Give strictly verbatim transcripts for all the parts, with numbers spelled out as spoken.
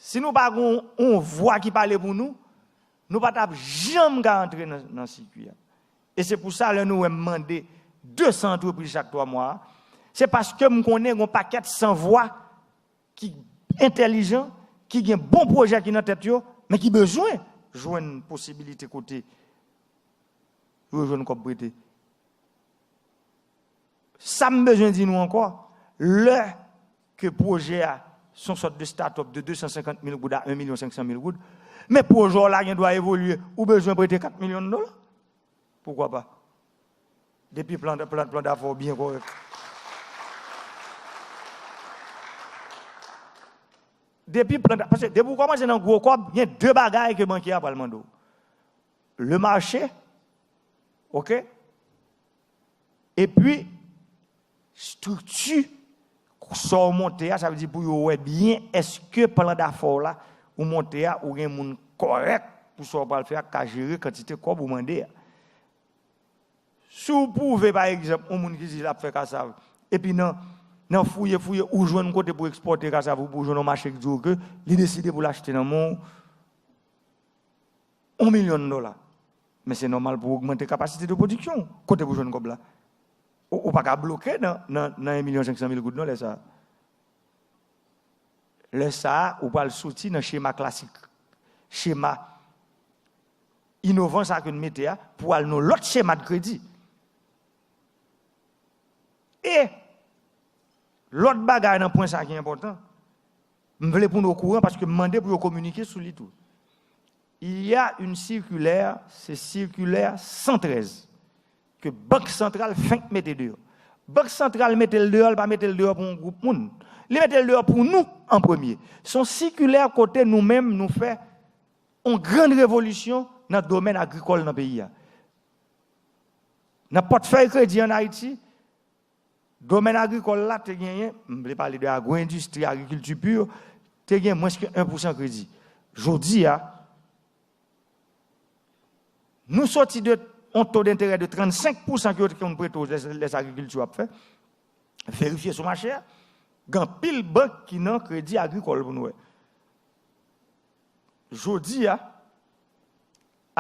Si nou pa gen yon, yon vwa ki pale pou nou, nou pa t ap janm ka antre nan, nan sikui a. E se pou sa, lè nou wè m mande de san antrepriz chak twa mwa a, se paske m konnen gen yon pakèt san vwa ki entèlijan, ki gen bon pwojè ki nan tèt yo, men ki bezwen jwenn posibilite kote yo jwenn kòb prete. Sa m bezwen di nou ankò, lè ke pwojè a se yon sòt de start-up de de san senkant mil goud a en milyon senk san mil goud, men pwojè w la gen dwa evolye, ou bezwen prete kat milyon dola. Poukwa pa? Depi plan, plan, plan dafè w byen kòrèk. Depi plan, paske depi w kòmanse nan gwo kòb, gen de bagay ke bankye a pral mande w. Le marché, oke? Epi, estrikti sa w monte a, sa vle di pou yo wè byen èske plan dafè w la, ou monte a, ou gen moun kòrèk pou sa w pral fè a, k ka jere kantite kòb ou mande a. Si w pwouve, pa egzanp, yon moun ki di l ap fè kasav, epi nan, nan fouye, fouye, ou jwenn kote pou ekspòte kasav ou, pou jwenn yon mache ki di w ke li deside pou l achte nan men w yon milyon dola. Men se nòmal pou w ogmante kapasite de pwodiksyon w. Kote pou jwenn kòb la? Ou, ou pa ka bloke nan, nan, nan en milyon senk san mil goud non lè sa a. Lè sa a, ou pral soti nan chema klasik, chema inovan sa ke n mete a, pou al nan lòt chema de kredi. E lòt bagay nan pwen sa ki enpòtan, m vle pou nou okouran paske m mande pou yo kominike sou li tou. Il y a une circulaire, se sikilè san trèz, ke Bank Santral fenk mete deyò. Bank Santral mete l deyò, li pa mete l deyò pou yon gwoup moun. Li mete l deyò pou nou an premye. Se yon sikilè kote nou menm nou fè yon grann revolisyon nan domèn agrikòl nan peyi a. Nan pòtfèy kredi ann Ayiti, domèn agrikòl la te genyen, m vle pale de agro-endistri, agrikilti pur, te gen mwens ke en pousan kredi. Jodi a, nou soti de yon to denterè de trannsenk pousan ke yo te konn prete w lè, lè se agrikilti w ap fè. Verifye sou mache a. Gen anpil bank ki nan kredi agrikòl pou nou wè. Jodi a,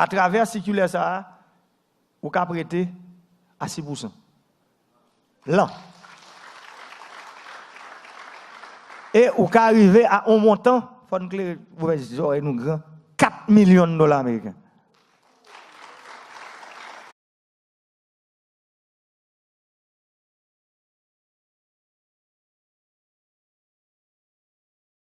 atravè sikilè sa a, ou ka prete a sis pousan. Lan. E ou ka rive a yon montan, fò n klere, ouvè zòrèy nou gran, kat milyon dola ameriken.